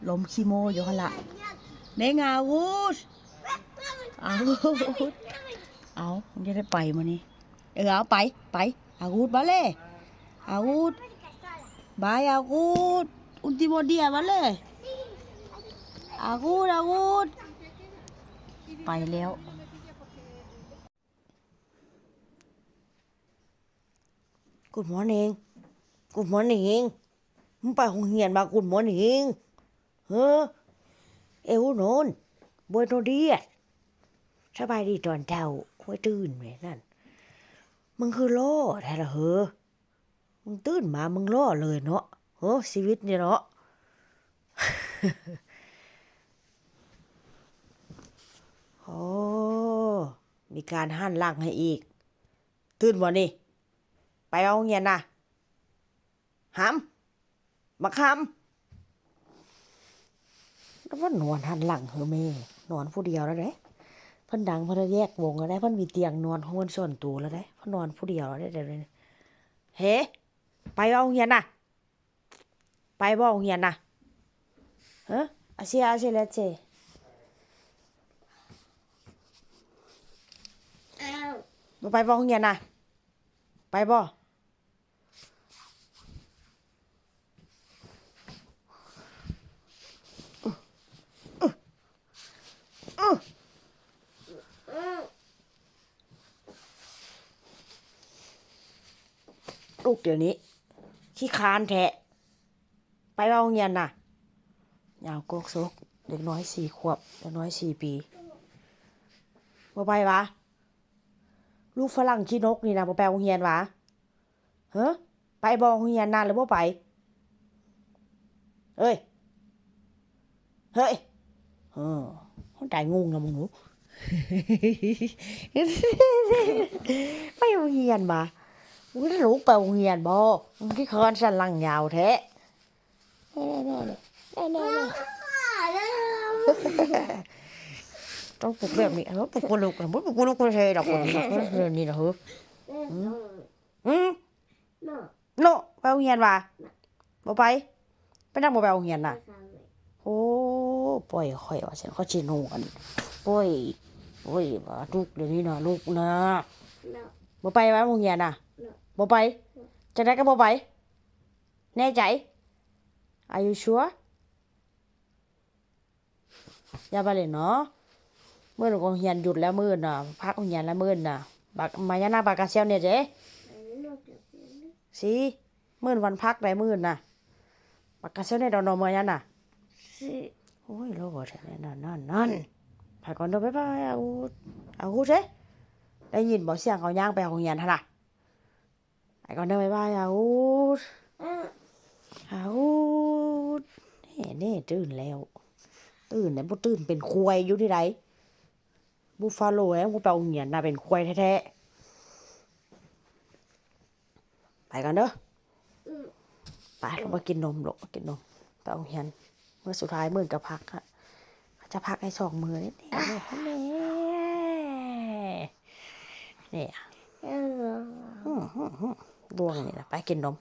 ລົມຂີ້ໂມ້ຢູ່ຫັ້ນລະ. ເນັ່ງອາວຸດ ອາວຸດ ເອົາ ມັນຈະໄດ້ໄປມື້ນີ້. ເອີ ເອົາໄປ ໄປ ອາກຸດມາເລີຍ ອາກຸດ ບາຍ ອາກຸດ ອຸນຕິໂມເດຍມາເລີຍ ອາກຸດ ອາກຸດ ໄປແລ້ວ. Good morning. Good morning. ມຶງໄປໂຮງຮຽນມາ Good morning. ເຮີ Good noon. Buenos dias. ສະບາຍດີຕອນເຊົ້າ. ໂອ້ຍ ຕື່ນແມ່ນັ້ນ. ມຶງຄືຫຼໍ່ແທ້ລະເຮີ. ມຶງຕື່ນມາ ມຶງຫຼໍ່ເລີຍເນາະ. ເຮີ ຊີວິດນີ້ເນາະ. ໂອ້ ມີການຫັນຫຼັງໃຫ້ອີກ. ຕື່ນບໍ່ນີ້? ໄປເວົ້າໂຮງຮຽນນະ. ຫຳ ບັກຫຳ ແລ້ວມັນນອນຫັນຫຼັງເຮີແມ່. ນອນຜູ້ດຽວແລ້ວເດ້. ເພິ່ນດັງ ເພິ່ນແຍກວົງແລ້ວເດ້. ເພິ່ນມີຕຽງນອນຂອງເພິ່ນສ່ວນໂຕແລ້ວເດ້. ເພິ່ນນອນຜູ້ດຽວແລ້ວເດ້ດຽວນີ້. ເຮ ໄປເວົ້າໂຮງຮຽນນະ. ໄປບໍ່ໂຮງຮຽນນະ? ເຮີ ອາເຊ ອາເຊ ເລເຊ ບໍ່ໄປບໍ່ໂຮງຮຽນນະ? ໄປບໍ່? ລຸກດຽວນີ້ ຂີ້ຄ້ານແທ້. ໄປບໍ່ໂຮງຮຽນນະ? ຍາວໂກກສົກ ເດັກນ້ອຍສີ່ຂວບ ເດັກນ້ອຍສີ່ປີ ບໍ່ໄປຫວາ? ລູກຝຣັ່ງຂີ້ນົກນີ້ນະ ບໍ່ໄປໂຮງຮຽນຫວາ? ເຮີ ໄປບໍ່ໂຮງຮຽນນະ ຫຼືບໍ່ໄປ? ເອີຍ ເຮີຍ ເອີ ຕາຍງຸ່ງນະມຶງ ໄປໂຮງຮຽນຫວາ? ລູກໄປໂຮງຮຽນບໍ່? ຂີ້ຄ້ານສັນຫຼັງຍາວແທ້. ຕ້ອງປຸກແບບນີ້ ເອີ ປຸກບໍ່ລຸກ ບໍ່ປຸກບໍ່ລຸກແທ້ດອກ ແບບນີ້ນະເຮີ. ອືມ ໂນ ໄປໂຮງຮຽນຫວາ? ບໍ່ໄປ. ເປັນຫຍັງບໍ່ໄປໂຮງຮຽນນະ? ໂອ້ ປ່ອຍຂ້ອຍວ່າຊັ້ນ ຂ້ອຍຊິນອນ. ໂອ້ຍ ໂອ້ຍ ວ່າລຸກດຽວນີ້ນະ ລຸກນະ. ບໍ່ໄປຫວາໂຮງຮຽນນະ? ບໍ່ໄປ. ຈັ່ງໃດກໍບໍ່ໄປ. ແນ່ໃຈ? Are you sure? ຢ່າໄປເລີຍເນາະ. ມື້ອື່ນໂຮງຮຽນຢຸດແລ້ວ ມື້ອື່ນນະ ພັກໂຮງຮຽນແລ້ວ ມື້ອື່ນນະ. ບັກ mañana vacaciones, ¿eh? Sí. ມື້ອື່ນວັນພັກໃດ ມື້ອື່ນນະ. Vacaciones, ¿o no, mañana? Sí. ໂອ້ຍ ໂລດແທ້ ນັ້ນໆໆ. ໄປກ່ອນເດີ ບາຍບາຍ ອາອຸດ ອາອຸດເດ້. ໄດ້ຍິນບໍ່ ສຽງເຂົາຍ່າງໄປໂຮງຮຽນຫັ້ນນະ? ໄປກ່ອນເດີ ບາຍບາຍ ອາອຸດ ອາອຸດ. ແນ່ໆ ຕື່ນແລ້ວ ຕື່ນແລ້ວ ບໍ່ຕື່ນເປັນຄວາຍຢູ່ທີ່ໃດ. Buffalo ແລ້ວ ບໍ່ໄປໂຮງຮຽນນະ ເປັນຄວາຍແທ້ໆ. ໄປກ່ອນເດີ. ໄປ ລົງມາກິນນົມ ລູກ ມາກິນນົມ ໄປໂຮງຮຽນ. ມື້ສຸດທ້າຍ ມື້ອື່ນກໍພັກ ຈະພັກໃຫ້ສອງມື້ນີ້ ນີ້ ນີ້ ດວງນີ້ລະ. ໄປກິນນົມ